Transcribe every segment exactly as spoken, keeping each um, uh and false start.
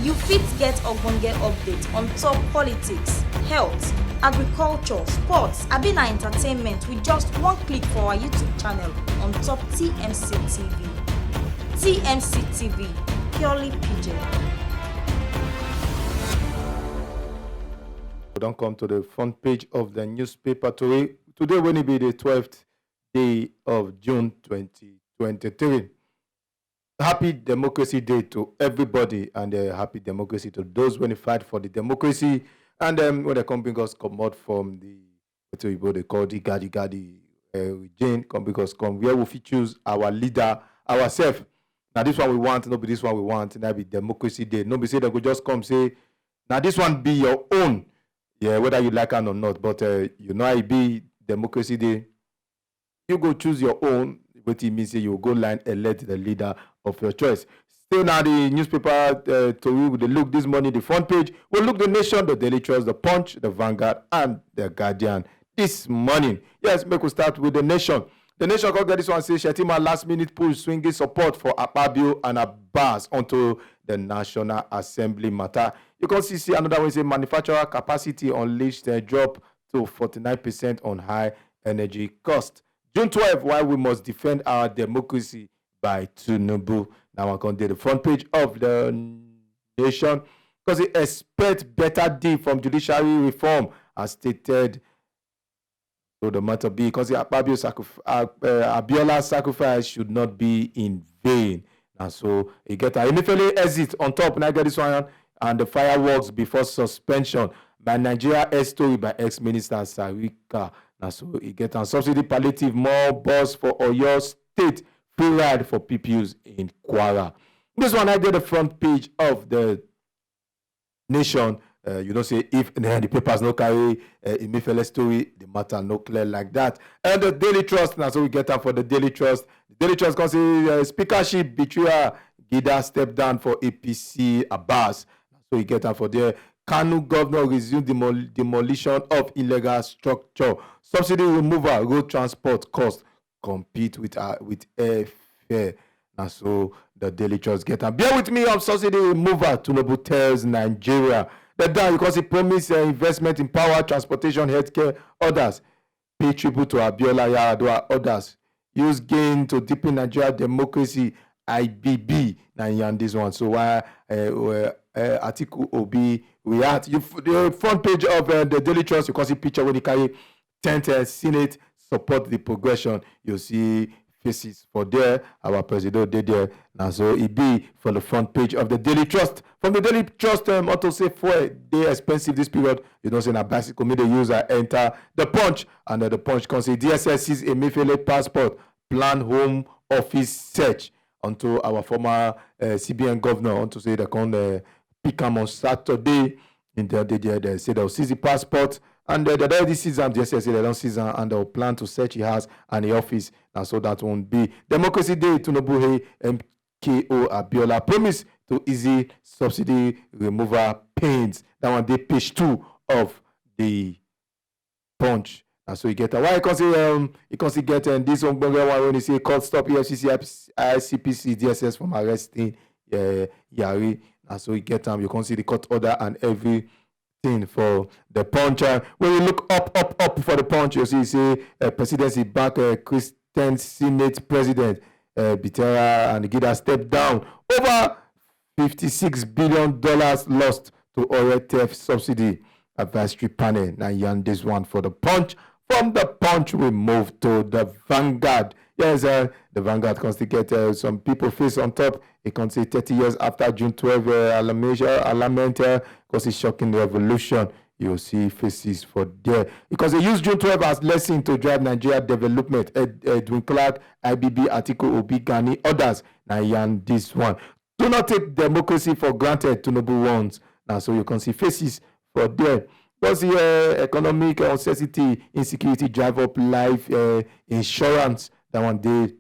You fit get ogbonge update on top politics, health, agriculture, sports, abi na entertainment with just one click for our YouTube channel on top T M C T V. T M C T V, purely P J. We don come to the front page of the newspaper today. Today, when it be the twelfth day of June twenty twenty-three. Happy Democracy Day to everybody, and uh, happy democracy to those when they fight for the democracy, and um, when they come bring us comot from the what people they call the gadi gadi uh, regime, come bring us come where we fit choose our leader ourselves. Now this one we want, no be this one we want. Now be Democracy Day. No be say they go just come say, now this one be your own. Yeah, whether you like am or not, but uh, you know I be Democracy Day. You go choose your own. Wetin mean say you go line elect the leader of your choice. Still now the newspaper uh, tori we dey look this morning, the front page. We look the Nation, the Daily Trust, the Punch, the Vanguard, and the Guardian this morning. Yes, make we start with the Nation. The Nation come get this one say Shettima last minute push swinging support for Akpabio and Abbas onto the National Assembly matter. You can see see another one say manufacturer capacity unleashed uh, drop to forty-nine percent on high energy cost. June twelve, why we must defend our democracy by Tinubu. Now I can do the front page of the Nation because they expect better deal from judiciary reform as stated. So the matter be because Akpabio sacrif- uh, uh, Abiola sacrifice should not be in vain. And so he get a Emefiele exit on top. Now I get this one and the fireworks before suspension. My Nigeria Air story by ex-minister Sarika. Now so he get a subsidy palliative more bus for Oyo State, free ride for P P Us in Kwara. This one I get the front page of the Nation. Uh, you know say if uh, the papers no carry uh, Emefiele story, the matter no clear like that. And the Daily Trust, now so we get am for the Daily Trust. The Daily Trust come say uh, speakership betrayal, Gida step down for A P C Abbas. So you get am for there. Kanu governor resume demol- demolition of illegal structure. Subsidy removal, road transport cost compete with uh, with airfare. Na so the Daily Trust get am. Bear with me on subsidy removal, Tinubu tells Nigeria. The down because he promised uh, investment in power, transportation, healthcare, others. Pay tribute to Abiola Yar'Adua, others. Use gain to deepen Nigeria democracy, I B B. Na yan this one. So why uh, uh, uh, Atiku Obi react? You, the front page of uh, the Daily Trust, you can see picture when he carry tent uh, Senate support the progression. You see faces for there. Our president dey there. Now so it be for the front page of the Daily Trust. From the Daily Trust, um, auto say fuel dey expensive this period. You know say na bicycle me dey use I enter the Punch and uh, the Punch can say D S S seize Emefiele passport, plan home office search unto our former uh, C B N governor unto say they can uh, pick am on Saturday. In the day there, they say they'll seize the passport and uh, they already seize am. D S S say they don't seize am and they'll plan to search his house and the office. And so that won't be Democracy Day. Tinubu hey M K O Abiola promise to easy subsidy removal pains. That one dey page two of the Punch. And so you get why you can say um you can see get um, this one one when you say court stop E F C C, I C P C, D S S from arresting uh, Yari. And so you get um you can see the court order and everything for the Punch. Uh, when you look up up up for the Punch, you see say uh, presidency back uh, Christian Senate President uh, Bitera and Gida step down over fifty-six billion dollars lost to oil theft subsidy advisory panel. Now yarn this one for the Punch. From the Punch, we move to the Vanguard. Yes, uh, the Vanguard can still get uh, some people face on top. It can say thirty years after June twelve, uh, Alameda, Alamenta, because it's shocking revolution. You see faces for there because they use June twelve as lesson to drive Nigeria development. Ed, Edwin Clark, I B B, Article Obi Gani, others. Now yarn this one. Do not take democracy for granted, Tinubu wants. Now so you can see faces for there. Because the uh, economic uncertainty, insecurity drive up life uh, insurance. That one day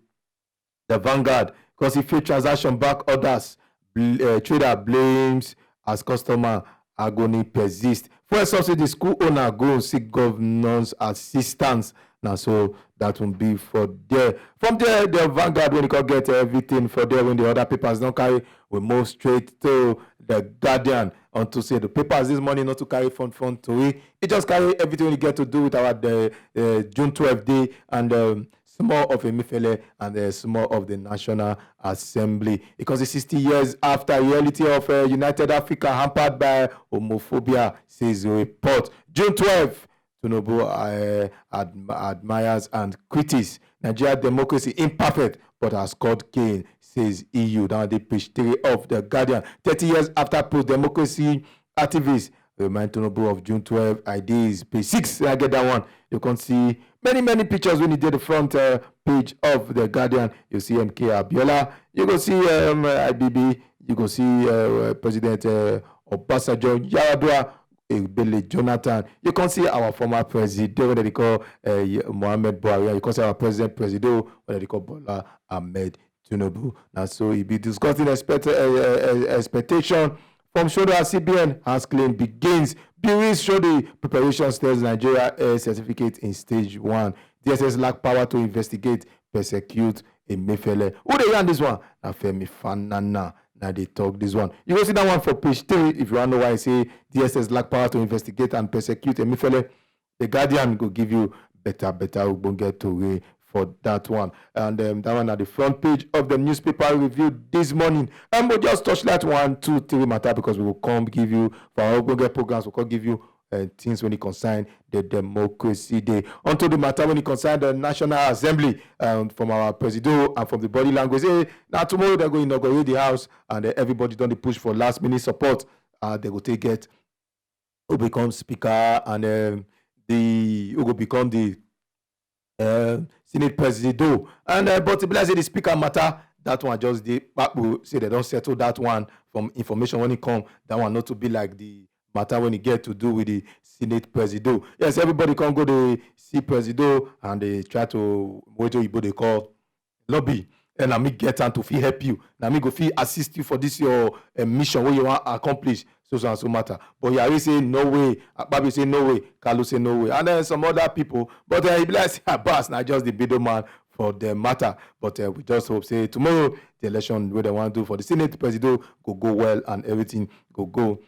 the Vanguard. Because if faith transaction back orders, bl- uh, trader blames as customer agony persist. Fuel subsidy, school owner go seek governance assistance. Now, so that will be for there. From there, the Vanguard, when you can get everything for there, when the other papers don't carry, we move straight to the Guardian. Unto say the papers this morning not to carry front front to it. It just carry everything we get to do with our the uh, June twelfth day and um, small of Emefiele and uh, small of the National Assembly. Because it's sixty years after reality of uh, United Africa hampered by homophobia, says the report. June twelfth, Tinubu uh, adm- admires and critics. Nigeria democracy imperfect, but has scored gain, says E U. Down the page three of the Guardian. Thirty years after pro-democracy activists remind Tinubu of June twelfth ideas. Page six, I get that one. You can see many, many pictures when you did the front uh, page of the Guardian. You see M K Abiola. You go see um, I B B. You go see uh, President uh, Obasanjo, Yar'Adua, Ebele Jonathan. You can see our former president, what they call uh, Mohamed Buhari. You can see our president, president, what they call Bola Ahmed Tinubu. Now, so he be discussing expect, uh, uh, expectation from Shodo as C B N has claimed begins. Bureau Shodo preparation states Nigeria air certificate in stage one. D S S lack power to investigate, persecute Emefiele. Who they yarn this one? Na Femi Fanana. Now they talk this one. You go see that one for page three if you want to know why I say D S S lack power to investigate and persecute Emefiele. The Guardian go give you better, better Ogbonge Tori for that one. And um, that one at the front page of the newspaper review this morning. And we'll just touch that one, two, three matter because we will come give you for our Ogbonge programs, we'll come give you uh, things when it concern the democracy day. Onto the matter when it concern the National Assembly um, from our presido and from the body language. Hey, now tomorrow they're going to inaugurate the house and uh, everybody don't push for last minute support. Uh, they go take it who become speaker and um, the who go become the um, senate presido and uh, but be like say the speaker matter that one just dey kpapo say they don settle that one from information when e come that one not to be like the matter when e get to do with the senate presido. Yes, everybody come go dey see presido and dey try to wetin oyibo dey call lobby and na me get am to fit help you, na me go fit assist you for this your uh, mission wey you wan accomplish so so and so matter. But Yari say no way, Akpabio say no way, Kalu say no way, and then some other people. But uh, e be like say Abbas na just the middle man for the matter. But uh, we just hope say tomorrow the election wey dem wan do for the senate presido go go well and everything go go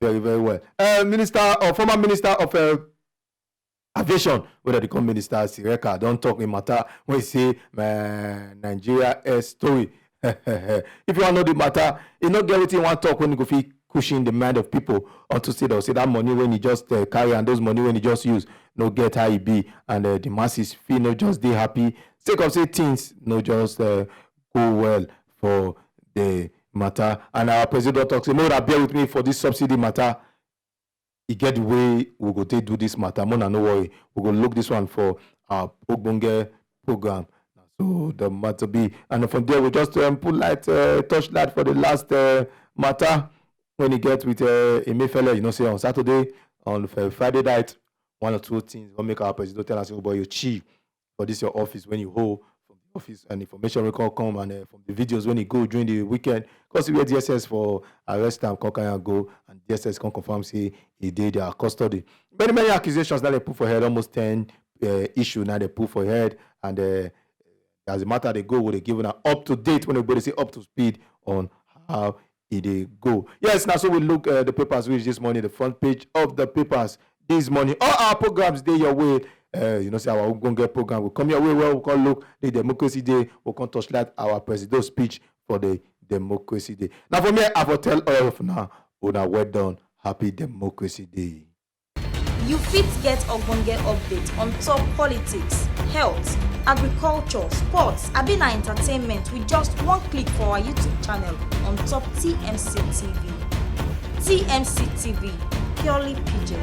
very very well. Uh, minister or former minister of uh, aviation wey dem dey call minister Sireka don talk im matter wey say uh, Nigeria air story. If you wan know the matter, e no get wetin you wan talk when you go fit cushion the mind of people unto say dem say that money wey you just uh, carry and those money wey you just use no get how e be and uh, the masses fit no just dey happy sake of say things no just uh, go well for the matter. And our president don talk say make una bear with me for this subsidy matter. E get the way we go take do this matter, mona no worry, we go look this one for our ogbonge program. Na so the matter be. And from there we just um, put light uh, touch light for the last uh, matter when e get with uh, Emefiele. You know say on Saturday, on uh, Friday night, one or two things wey make our president tell us say oh boy you chill for this your office when you hold from the office and information wey come come and uh, from the videos when e go during the weekend come see where D S S for arrest am come carry am go and D S S come confirm say e dey their custody. Many many accusations now dey put for head, almost ten uh, issue now dey put for head and uh, as the matter dey go we dey give una up to date when everybody say up to speed on how e dey go. Yes, na so we look uh, the papers reach this morning, the front page of the papers this morning. All our programs dey your way. Uh, you know say our ogbonge program will come your way where we come look the democracy day, we come touch light our president speech for the democracy day. Now for me, I for tell all of now, una well done, happy democracy day. You fit get ogbonge update on top politics, health, agriculture, sports, abi na entertainment with just one click for our YouTube channel on top T M C T V. T M C T V, purely pidgin.